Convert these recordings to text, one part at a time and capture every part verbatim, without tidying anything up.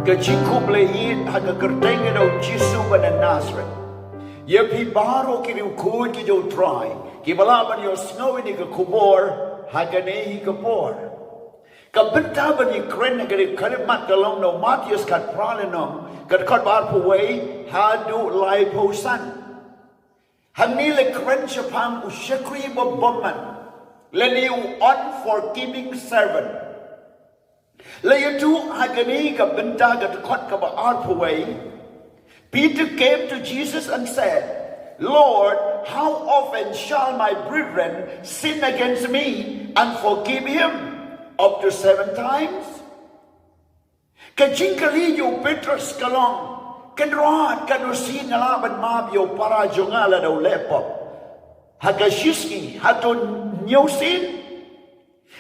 Ka jingkhublei ïa ka kyrteng ka jong u Jisu ba na Nasareth. Ïa phi baroh ki riewkhuid ki jong u Trai kiba lah ban ïohsngew ïa kane ka khubor ha kane hi ka por. Ka bynta ba ngin kren ha kane ka khyllipmat ka long na u Mathaios khatphra lynnong, ka dkhot ba arphew wei haduh laiphew san. Hangne la kren shaphang u shakri ba bymman, lane u unforgiving servant. La ïathuh ha kane ka bynta ka dkhot kaba arphew wei. Peter came to Jesus and said, "Lord, how often shall my brethren sin against me and forgive him? Up to seven times?" Ka jingkylli jong u Petros ka long, "Kynrad, katno sien nga lah ban map ïa u para jong nga lada u leh pop? Ha ka shisngi, hato hynñiew sien?"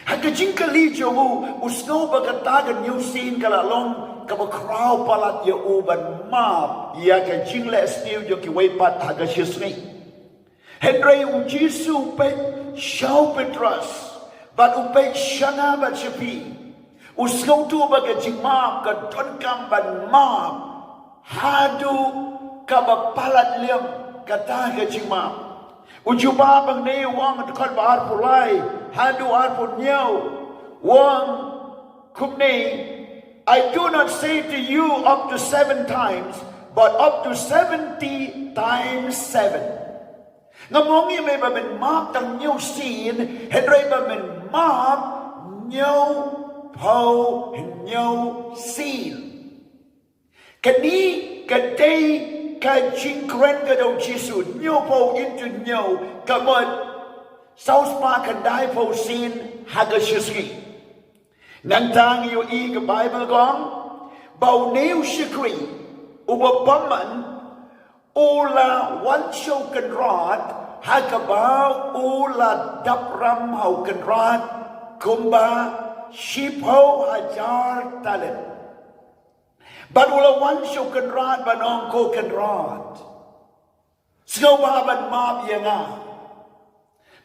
Ha ka jingkylli jong u, u sngew ba kata ka hynñiew sien ka la long kaba khraw palat ïa u ban map ïa ka jingleh sniew jong kiwei pat ha ka shisngi. Hynrei u Jisu u peit sha u Petros bad u peit sha nga bad sha phi. U sngewthuh ba ka jingmap ka donkam ban map haduh kaba palat liam kata ka jingmap. U jubab hangne, u ong ha dkhot ba arphew lai haduh arphew hynñiew, u ong kumne, "I do not say to you up to seven times, but up to seventy times seven." Ngam ong ïa me ba men map tang hynñiew sien, hynrei ba men map hynñiewphew hynñiew sien. Kane ka dei ka jingkren ka jong u Jisu, hynñiewphew into hynñiew, ka mut saw spah khyndaiphew sien ha ka shisngi. Nangta ngi ïohi ka Baibl ka ong ba une u shakri uba bymman u la wan sha u kynrad ha kaba u la dap ram ha u kynrad kumba shiphew hajar talent. Bad u la wan sha u kynrad ban ong, "Ko kynrad, sngewbha ban map ïa nga."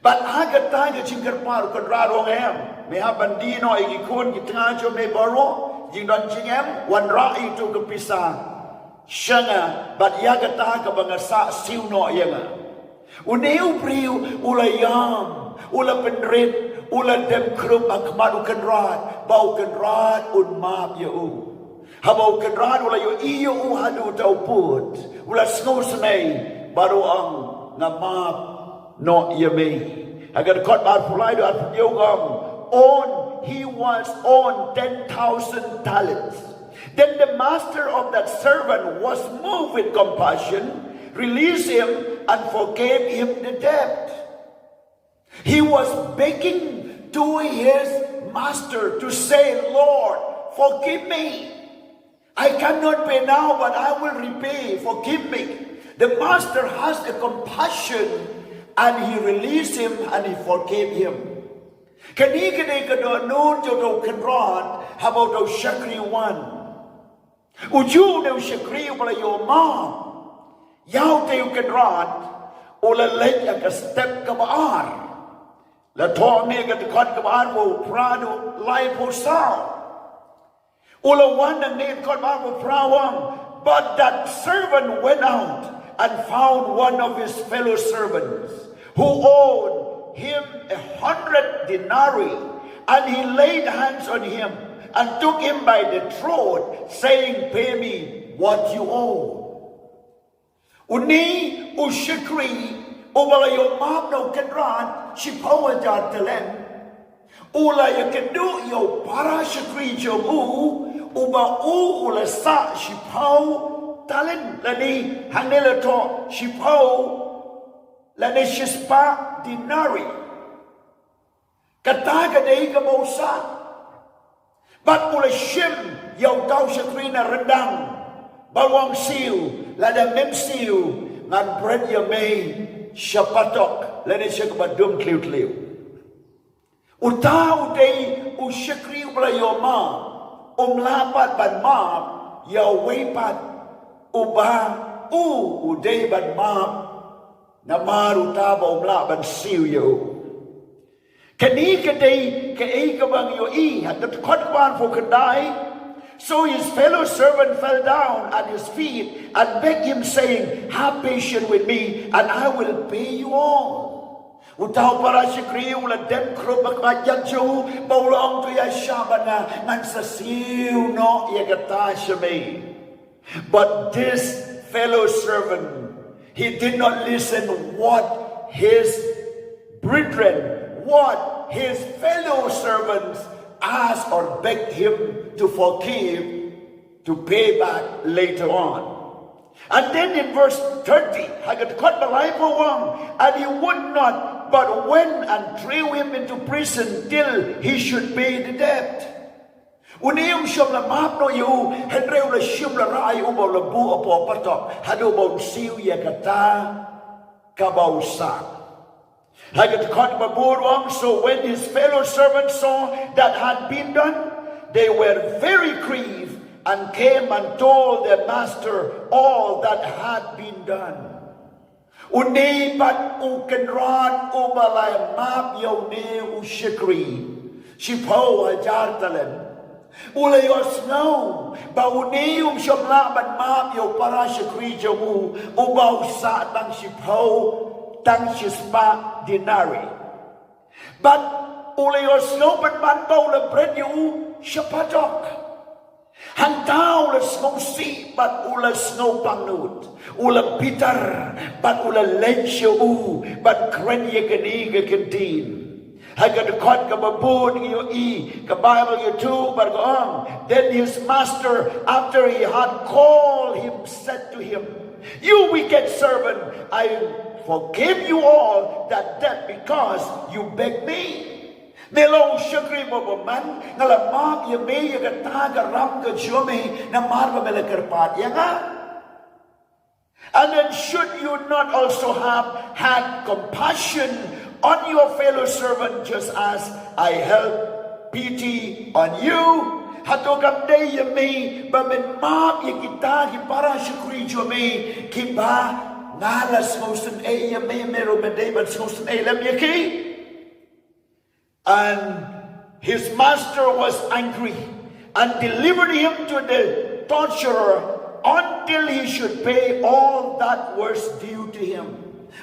Bad ha kata ka jingkyrpad u kynrad u ong, "Em, me hap ban die noh ïa ki khun ki tnga jong me baroh, jingdon jingem, wanrah ïa kito ki pisa sha nga, bad ïa kata kaba nga sah siew noh ïa nga." Une u briew u la ïam, u la pynrit, u la dem khrup ha khmat u kynrad ba u kynrad un map ïa u. Haba u kynrad u la ïohi ïa u haduh uta u pud, u la sngewsynei bad u ong, "Nga map noh ïa me." Ha ka dkhot ba arphew lai haduh arphew hynñiew ka ong, "Own, he was owned ten thousand talents." Then the master of that servant was moved with compassion, released him, and forgave him the debt. He was begging to his master to say, "Lord, forgive me. I cannot pay now, but I will repay. Forgive me." The master has a compassion and he released him and he forgave him. Kane ka dei ka dohnud jong u kynrad haba u shakri u wan. U ju ne u shakri uba la ïoh map ïa u te u kynrad u la leit ïa ka step kaba ar. La thoh ne ka dkhot kaba arphew phra haduh laiphew saw. U la wan nangne, dkhot ba arphew phra u ong, "But that servant went out and found one of his fellow servants who owed him a hundred denarii, and he laid hands on him and took him by the throat, saying, 'Pay me what you owe.'" Une u shakri uba la ïoh map na u kynrad shiphew hajar talent, u la ïakynduh ïa u para shakri jong u, uba u u la sah shiphew talent, lane hangne la thoh shiphew lane shispah denarii. Kata ka dei kaba u sah. Bad u la shim ïa uta u shakri na ryndang, bad u ong, "Siew, lada mem siew, ngan bret ïa me sha patok lane sha kaba dum tliw tliw." Uta u dei u shakri uba la ïoh map, um lah pat ban map ïa uwei pat uba u u dei ban map namar uta ba um lah ban siew ïa u. Kane ka dei kaei kaba ngi ïohi ha ka dkhot kaba arphew khyndai. So his fellow servant fell down at his feet and begged him, saying, "Have patience with me, and I will pay you all." Uta u para shakri u la dem khrup ha khmat jong u, bad u la ong, "To ïaishah bad nga, ngan sa siew noh ïa kata sha me." But this fellow servant, he did not listen what his brethren, what his fellow servants asked or begged him to forgive, to pay back later on. And then in verse thirty, ha ka dkhot ba laiphew u ong, "And he would not, but went and threw him into prison till he should pay the debt." Une um shym la map noh ïa u, hynrei u la shim la rah ïa u bad u la buh hapoh patok haduh ba un siew ïa kata kaba u sah. Ha ka dkhot ba bud u ong, "So when his fellow servants saw that had been done, they were very grieved and came and told their master all that had been done." Une pat u kynrad uba la map ïa une u shakri shiphew hajar talent, u la ïohsngew ba une um shym lah ban map ïa u para shakri jong u uba u sah tang shiphew, tang shispah denari. Bad u la ïohsngew pynban ba u la bret ïa u sha patok. Hangta u la sngewsih bad u la sngewpangnud. U la bitar bad u la leit sha u ban kren ïa kane ka kyntien. Ha ka dkhot kaba bud ngi ïohi, ka Baibl ka ïathuh bad ka ong, "Then his master, after he had called him, said to him, 'You wicked servant, I forgive you all that debt because you begged me.'" Me long u shakri ba bymman, nga la map ïa me ïa kata ka ram ka jong me namar ba me la kyrpad ïa nga. And then should you not also have had compassion on your fellow servant just as I had pity on you? Hato kam dei ïa me ba men map ïa kita ki para shakri jong me kiba nga la sngewsynei ïa me, me ruh me dei ban sngewsynei lem ïa ki? And his master was angry and delivered him to the torturer until he should pay all that was due to him.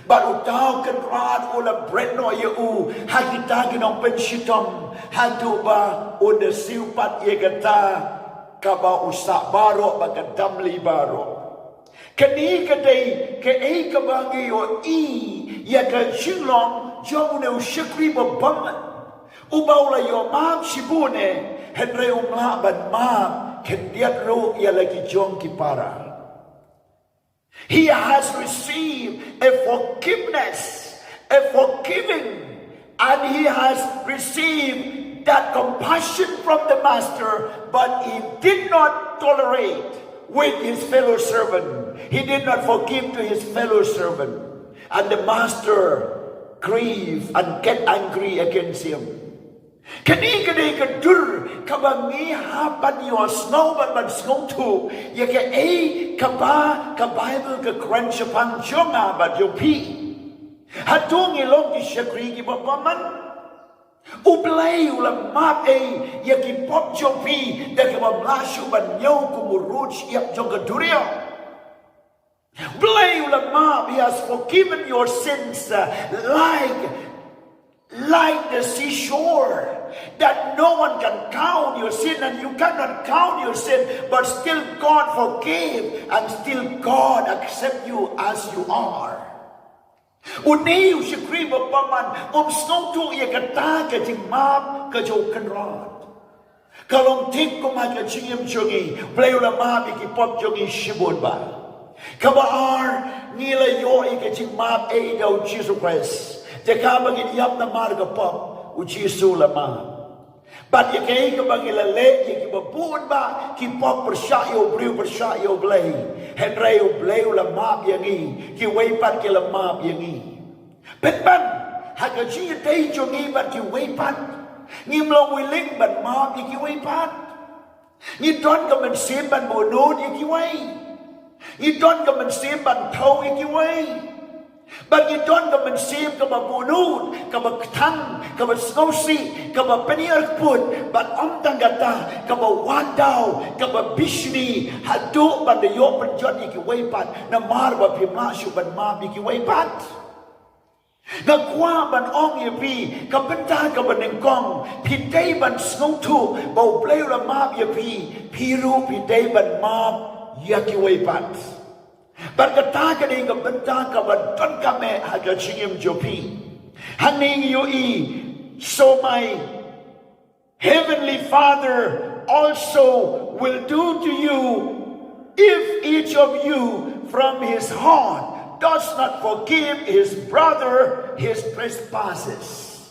Bad uta u kynrad u la bret noh ïa u ha kita ki nongpynshitom haduh ba un da siew pat ïa kata kaba u sah baroh bad ka damli baroh. Kane ka dei kaei kaba ngi ïohi ïa ka jinglong jong une u shakri ba bymman, uba u la ïoh map shibun eh, hynrei um lah ban map khyndiat ruh ïa la ki jong ki para. He has received a forgiveness, a forgiving, and he has received that compassion from the master, but he did not tolerate with his fellow servant. He did not forgive to his fellow servant. And the master grieve and get angry against him. Kane ka dei ka dur kaba ngi hap ban ïohsngew bad ban sngewthuh ïa kaei kaba ka Baibl ka kren shaphang jong nga bad jong phi. Hato ngi long ki shakri kiba bymman? U Blei u la map ei ïa ki pop jong phi da kaba ym lah shuh ban ñiew kum u rud shyiap jong ka duriaw. Blei u la map, he has forgiven your sins, uh, like, like the seashore, that no one can count your sin, and you cannot count your sin, but still God forgave, and still God accept you as you are. Une u shakri ba bymman um sngewthuh ïa kata ka jingmap ka jong u kynrad. Ka long thik kum ha ka jingim jong ngi, Blei u la map ïa ki pop jong ngi shibun bha. Kaba ar, ngi la ïoh ïa ka jingmap ei da u Jisu Khrist. Te kaba ngin ïap namar ka pop, u Jisu u la map. Bad ïa kaei kaba ngi la leh ïa kiba bun bha, ki pop pyrshah ïa u briew pyrshah ïa u Blei. Hynrei u Blei u la map ïa ngi, kiwei pat ki la map ïa ngi. Pynban, ha ka jingïadei jong ngi bad kiwei pat, ngim long willing ban map ïa kiwei pat. Ngi don ka mynsiem ban buhnud ïa kiwei. Ngi don ka mynsiem ban thew ïa kiwei. Bad ngi don ka mynsiem kaba buhnud, kaba kthang, kaba sngewsih, kaba pynïar kput, bad ym tang kata, kaba wad daw, kaba bishni, haduh ban da ïoh pynjot ïa kiwei pat, namar ba phim lah shuh ban map ïa kiwei pat. Nga kwah ban ong ïa phi, ka bynta kaba nyngkong, phi dei ban sngewthuh ba U Blei u la map ïa phi, phi ruh phi dei ban map ïa kiwei pat. Bad kata ka dei ka bynta kaba donkam eh ha ka jingim jong phi. Hangne ngi ïohi, so my Heavenly Father also will do to you if each of you from his heart does not forgive his brother his trespasses.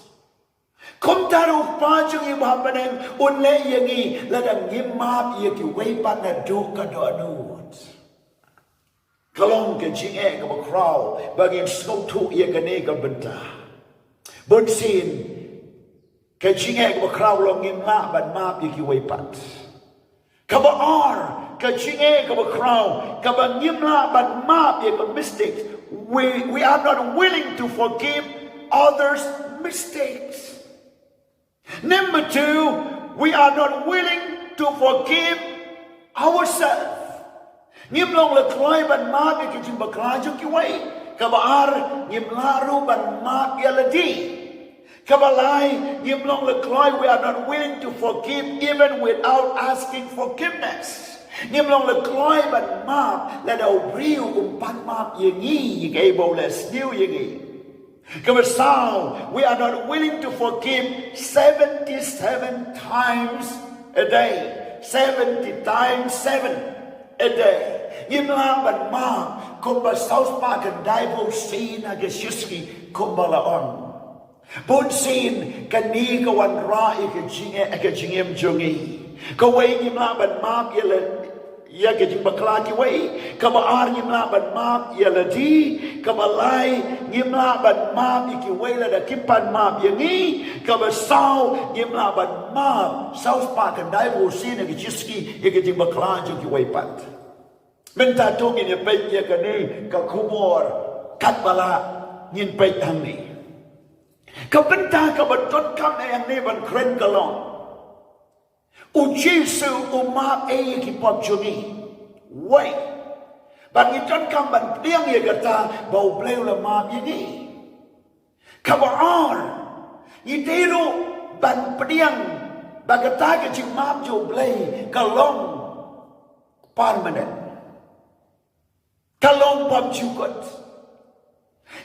Kumta ruh Kpa jong ngi ba ha bneng un leh ïa ngi lada ngim map ïa kiwei pat naduh ka dohnud. Ka long ka jingeh kaba khraw ba ngin sngewthuh ïa kane ka bynta. Bunsien, ka jingeh kaba khraw long ngim lah ban map ïa kiwei pat. Kaba ar, ka jingeh kaba khraw, kaba ngim lah ban map ïa ka mistakes. We, we are not willing to forgive others' mistakes. Number two, we are not willing to forgive ourselves. Ngim long la kloi ban map ïa ki jingbakla jong kiwei. Kaba ar, ngim lah ruh ban map ïa lade. Kaba lai, ngim long la kloi, we are not willing to forgive even without asking forgiveness. Ngim long la kloi ban map lada u briew um pat map ïa ngi ïa kaei ba u la sniew ïa ngi. Kaba saw, we are not willing to forgive seventy-seven times a day. Seventy times seven a day. Ngim lah ban map kumba saw spah khyndai phew sien ha ka shithi kumba la ong. Bunsien kane ka wanrah ïa ka jingeh, ïa ka jingim jong ngi. Kawei, ngim lah ban map ïa la ïa ka jingbakla kiwei. Kaba ar, ngim lah ban map ïa lade. Kaba lai, ngim lah ban map ïa kiwei lada kim pat map ïa ngi. Kaba saw, ngim lah ban map saw spah khyndai phew sien ha ka shithi ïa ka jingbakla jong kiwei pat. Mynta to ngin ïa peit ïa kane ka khubor katba lah ngin peit hangne. Ka bynta kaba donkam eh hangne ban kren ka long, U Jisu u map eh ïa ki pop jong ngi. Wei. Bad ngi donkam ban pdiang ïa kata ba U Blei u la map ïa ngi. Kaba ar, ngi dei ruh ban pdiang ba kata ka jingmap jong U Blei ka long permanent. Ka long bymjukut.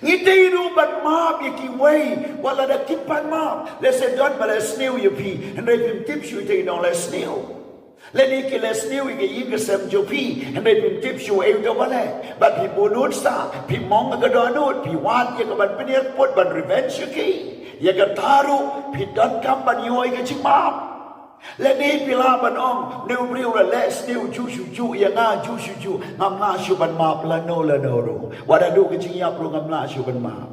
Ngi dei ruh ban map ïa kiwei wat lada kim pat map. Lehse don ba la sniew ïa phi, hynrei phim tip shuh ïa ki nong la sniew. Lane ki la sniew ïa ka ïing ka sem jong phi, hynrei phim tip shuh ei uta ba leh. Bad phi buhnud sa, phi mong ka dohnud, phi wad ïa ka ban pynïar kput ban revenge ïa ki. Ïa kata ruh phi donkam ban ïoh ïa ka jingmap. Lane phi lah ban ong, une u briew u la leh sniew juh shuh juh ïa nga juh shuh juh, ngam lah shuh ban map lano lano ruh. Wat haduh ka jingïap ruh ngam lah shuh ban map.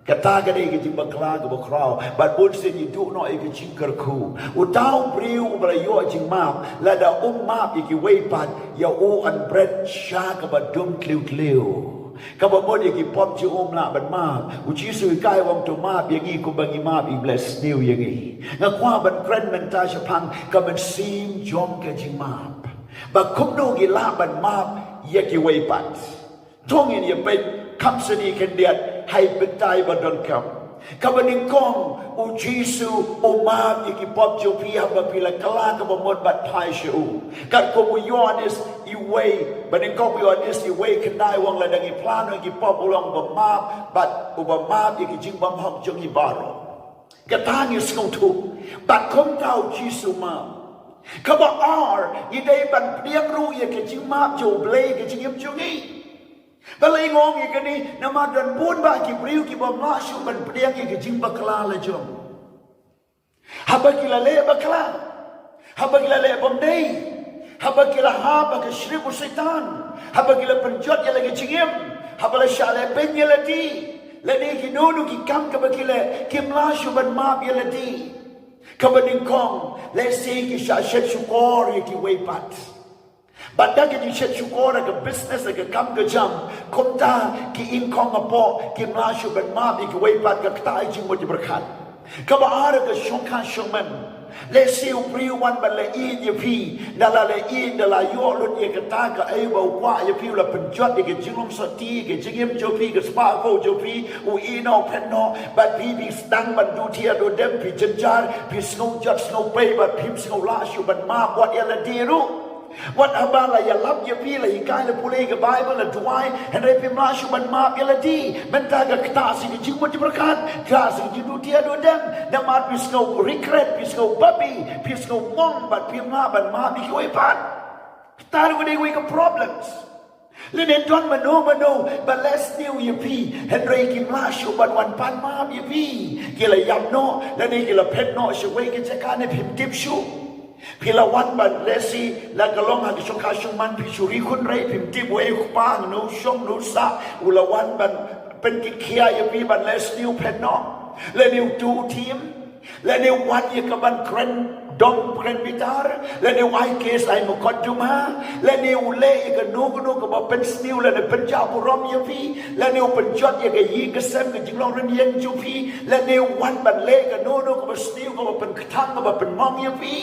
Kata ka dei ka jingbakla kaba khraw. Bad bunsien ngi duh noh ïa ka jingkyrkhu. Uta u briew uba la ïoh jingmap, lada um map ïa kiwei pat, ïa u un bret sha kaba dum tliw tliw. Kaba mut ïa ki pop jong u um lah ban map. U Jisu u hikai u ong to map ïa ngi kumba ngi map ïa kiba la sniew ïa ngi. Nga kwah ban kren mynta shaphang ka mynsiem jong ka jingmap. Ba kumno ngi lah ban map ïa kiwei pat. To ngin ïa peit kham sani khyndiat ha i bynta ba donkam. Kaba nyngkong, U Jisu u map ïa ki pop jong phi haba phi la kylla kaba mut bad phai sha u. Katkum u Ïoannis uwei, ba nyngkong u Ïoannis uwei khyndai u ong lada ngi phla noh ïa ki pop u long uba map bad uba map ïa ki jingbymhok jong ngi baroh. Kata ngi sngewthuh. Bad kumta U Jisu u map. Kaba ar, ngi dei ban pdiang ruh ïa ka jingmap jong U Blei ha ka jingim jong ngi. Balei nga ong ïa kane? Namar don bun bah ki briew ki bym lah shuh ban pdiang ïa ka jingbakla la jong. Haba ki la leh bakla, haba ki la leh bymdei, haba ki la hap ha ka shrip u Soitan, haba ki la pynjot ïa la ka jingim, haba la shah leh beiñ ïa lade, lane kino kino ki kam kaba ki leh, kim lah shuh ban map ïa lade. Kaba nyngkong, lehse ki shah shet shukor ïa kiwei pat. Bad da ka jingshet shukor ha ka business, ha ka kam ka jam, Kumta ki ïing khong hapoh kim lah shuh ban map ïa kiwei pat, ka ktah ïa ka jingmut jingpyrkhat. Kaba ar, ka shongkha shongman. Lehse u briew u wan ban leh ïeit ïa phi, da la leh ïeit, da la ïoh lut ïa kata kaei ba u kwah ïa phi, u la pynjot ïa ka jinglong sati, ka jingim jong phi, ka spah ka phew jong phi, u ïehnoh pynnoh, bad phi, phi sdang ban duh thiah duh dem, phi jynjar, phi sngew jot sngew pei, bad phim sngew lah shuh ban map wat ïa lade ruh. Wat haba la ïalap ïa phi, la hikai, la pule ka Baibl, la duwai, hynrei phim lah shuh ban map ïa lade. Mynta ka ktah sha ka jingmut jingpyrkhat, ktah sha ka jingduh thiah duh dem. Namar phi sngew regret, phi sngew babe, phi sngew mong, bad phim lah ban map ïa kiwei pat. Kata ruh ka dei kawei ka problems. Lane don mano mano ba leh sniew ïa phi, hynrei kim lah shuh ban wan pan map ïa phi. Ki la ïap noh, lane ki la phet noh sha kawei ka jaka ne phim tip shuh. Phi la wan ban lehse, la ka long ha ka shongkha shongman, phi shu ri khun rei, phim tip uei u kpa, hangno u shong, hangno u sah, u la wan ban pynkitkhia ïa phi ban leh sniew, phet noh. Lane uto u thiem, lane u wan ïa ka ban kren dom, kren bitar, lane u ai kes, ai mukotduma, lane u leh ïa kano kano kaba pynsniew lane pynjah burom ïa phi, lane u pynjot ïa ka ïing ka sem, ka jinglong rynïeng jong phi, lane u wan ban leh kano kano kaba sniew, kaba pynkthang, kaba pynmong ïa phi.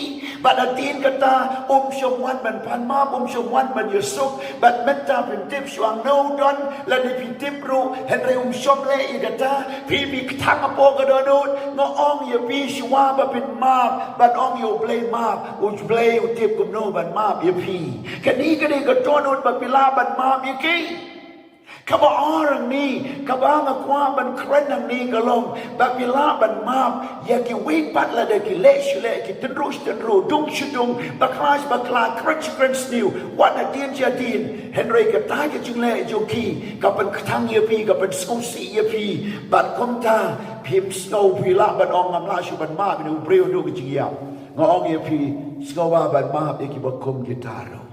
Bad hadien kata um shym wan ban pan map, um shym wan ban ïasuk. Bad mynta phim tip shuh hangno u don, lane phi tip ruh, hynrei um shym leh ïa kata. Phi, phi kthang hapoh ka dohnud. Nga ong ïa phi, shuwa ba phin map ban ong ïa U Blei map, U Blei u tip kumno ban map ïa phi. Kane ka dei ka dohnud ba phi lah ban map ïa ki. Kaba ar hangne, kaba nga kwah ban kren hangne ka long ba phi lah ban map ïa kiwei pat, lada ki leh shu leh, ki tynruh shu tynruh, dung shu dung, bakla shu bakla, kren shu kren sniew, wan hadien sha hadien. Hynrei kata ka jingleh jong ki ka pynkthang ïa phi, ka pynsngewsih ïa phi. Bad kumta phim sngew phi lah ban ong, ngam lah shuh ban map ïa une u briew, haduh ka jingïap. Nga ong ïa phi, sngewbha ban map ïa kiba kum kita ruh.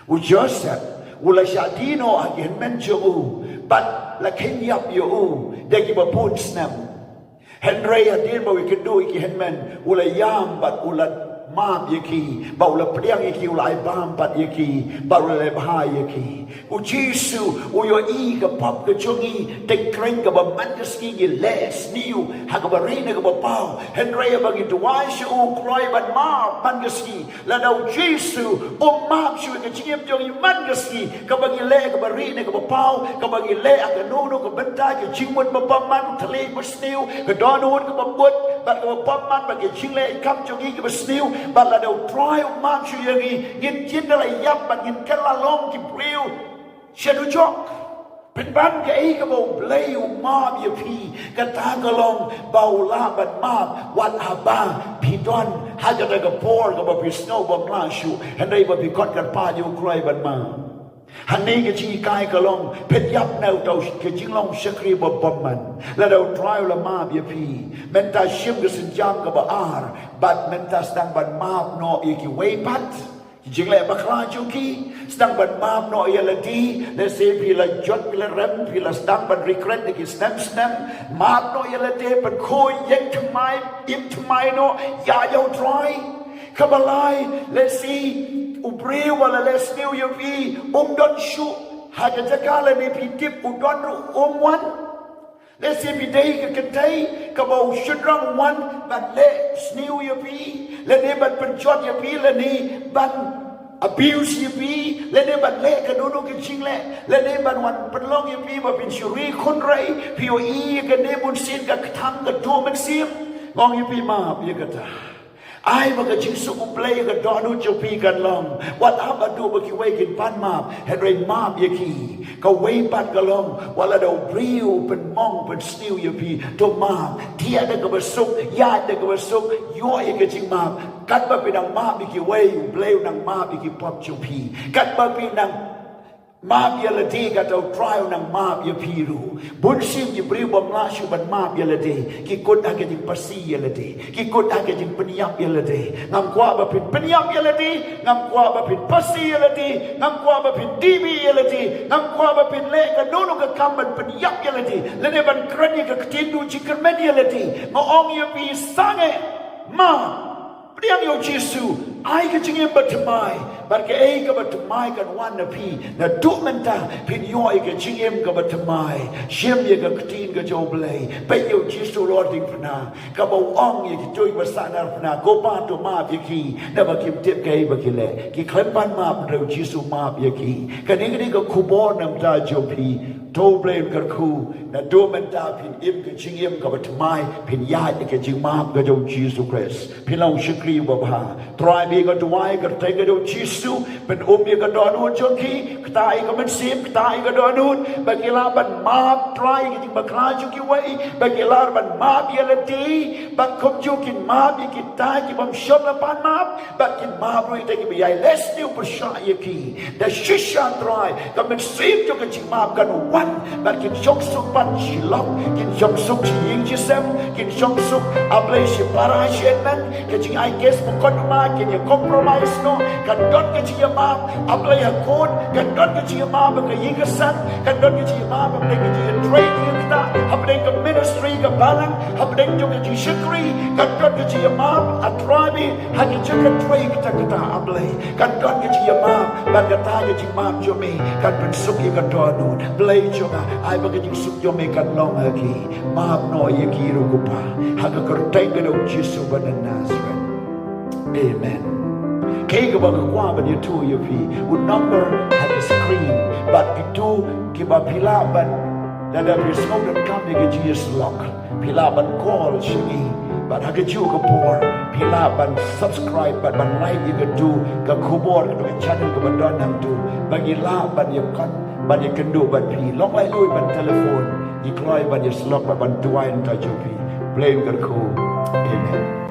U Joseph u la shah die noh ha ki hynmen jong u, bad la kheiñ ïap ïa u da kiba bun snem. Hynrei hadien ba u ïakynduh ïa ki hynmen, u la ïam bad u la map ïa ki, bad u la pdiang ïa ki, u la ai bam pat ïa ki, bad u la leh bha ïa ki. U Jisu u ïohi ka pop ka jong ngi, teng kren kaba man ka sngi ngi leh sniew ha kaba rieh ne kaba paw. Hynrei haba ngi duwai sha u, kloi ban map man ka sngi. Lada u Jisu um map shuh ïa ka jingim jong ngi man ka sngi, kaba ngi leh kaba rieh ne kaba paw, kaba ngi leh ha kano kano ka bynta, ka jingmut ba bymman, u thylliej ba sniew, ka dohnud kaba bud bad kaba bymman, bad ka jingleh kam jong ngi kaba sniew. Bad lada u Trai um map shuh ïa ngi, ngin kin da la ïap bad ngin kin la long ki briew sha dujok. Pynban kaei kaba U Blei u map ïa phi, kata ka long ba u lah ban map wat haba phi don ha kata ka por kaba phi sngew bym lah shuh, hynrei ba phi khot kyrpad ïa u Trai ban map. Hangne ka jinghikai ka long, pynïap na uta u sh-, ka jinglong shakri ba bymman. Lada u Trai u la map ïa phi, mynta shim ka sienjam kaba ar, bad mynta sdang ban map noh ïa kiwei pat. Ki jingleh bakla jong ki, sdang ban map noh ïa lade. Lehse phi la jot, phi la rem, phi la sdang ban regret ïa ki snem snem. Map noh ïa lade, pynkhuid, ïeng thymmai, im thymmai noh, ïa ïa u Trai. Kaba lai, lehse u briew uba la leh sniew ïa phi um don shuh ha ka jaka, lane phi tip u don ruh um wan. Lehse phi dei ka kynthei kaba u shynrang u wan ban leh sniew ïa phi, lane ban pynjot ïa phi, lane ban abuse ïa phi, lane ban leh kano kano ka jingleh, lane ban wan pynlong ïa phi ba phin shu ri khun rei. Phi ïohi ïa kane bunsien ka kthang, ka duh mynsiem. Nga ong ïa phi, map ïa kata. Ai ba ka jingsuk U Blei ha ka dohnud jong phi kan long, wat hap ba duh ba kiwei kin pan map, hynrei map ïa ki. Kawei pat ka long, wat lada u briew u pynmong pynsniew ïa phi, to map. Thiah da kaba suk, ïaid da kaba suk, ïoh ïa ka jingmap. Katba phi nang map ïa kiwei, U Blei u nang map ïa ki pop jong phi. Katba phi nang map ïa lade, kata u Trai u nang map ïa phi ruh. Bunsien ki briew bym lah shuh ban map ïa lade, ki kut ha ka jingpasi ïa lade, ki kut ha ka jingpynïap ïa lade. Ngam kwah ba phin pynïap ïa lade, ngam kwah ba phin pasi ïa lade, ngam kwah ba phin die bih ïa lade, ngam kwah ba phin leh kano kano ka kam ban pynïap ïa lade, lane ban kren ïa ka ktien duh jingkyrmen ïa lade. Nga ong ïa phi, sangeh, map. Pdiang ïa u Jisu, Ai ka jingim bathymmai, bad kaei kaba thymmai kan wan na phi. Naduh mynta phin ïoh ïa ka jingim kaba thymmai. Shim ïa ka ktien ka jong U Blei. Peit ïa U Jisu u la diengphna, kaba u ong ïa kito kiba sahnarphna, ko Pa, to map ïa ki, naba kim tip kaei ba ki leh. Ki khlem pan map, hynrei U Jisu u map ïa ki. Kane ka dei ka khubor na bynta jong phi. To U Blei un kyrkhu, naduh mynta phin im ka jingim kaba thymmai, phin ïaid ïa ka jingmap ka jong U Jisu Khrist. Phin long u shakri uba bha. Trai, ba ïa ka duwai kyrteng ka jong U Jisu, pynum ïa ka dohnud jong ki, ktah ïa ka mynsiem, ktah ïa ka dohnud, ba ki lah ban map, Trai, ïa ka jingbakla jong kiwei, ba ki lah ban map ïa lade, bad kumjuh kin map ïa kita ki bym shym la pan map, bad kin map ruh ïa kita kiba ïai leh sniew pyrshah ïa ki. Da shisha Trai, ka mynsiem jong ka jingmap kan wan, bad kin shong suk pat shi lok, kin shong suk shi ïing shi sem, kin shong suk, A Blei, shi para shi hynmen, ka jingai kes mukotduma kin ïa compromise noh, kan don ka jingïamap, A Blei, ha court, kan don ka jingïamap ha ka ïing ka sem, kan don ka jingïamap, A Blei, ka jingïatrei jingïakta, hapdeng ka ministry ka balang, hapdeng jong ka jingshakri, kan don ka jingïamap, A Trai, ha ka jingïatrei katta katta, A Blei. Kan don ka jingïamap, bad kata ka jingmap jong me kan pynsuk ïa ka dohnud. Blei jong nga, ai ba ka jingsuk jong me kan long ha ki. Map noh ïa ki ruh ko Pa, ha ka kyrteng ka jong U Jisu uba na Nasareth. Amen. Kaei kaba nga kwah ban ïathuh ïa phi, u number ha ka screen, bad kito kiba phi lah ban, lada phi sngewdonkam ïa ka jingïasyllok, phi lah ban call sha ngi. Bad ha kajuh ka por phi lah ban subscribe bad ban like ïa katu ka khubor, katu ka channel kaba don hangtu, ba ngi lah ban ïakren, ban ïakynduh bad phi. Long laitluid ban telephone, ngi kloi ban ïasyllok bad ban duwai na ka bynta jong phi. Blei un kyrkhu. Amen.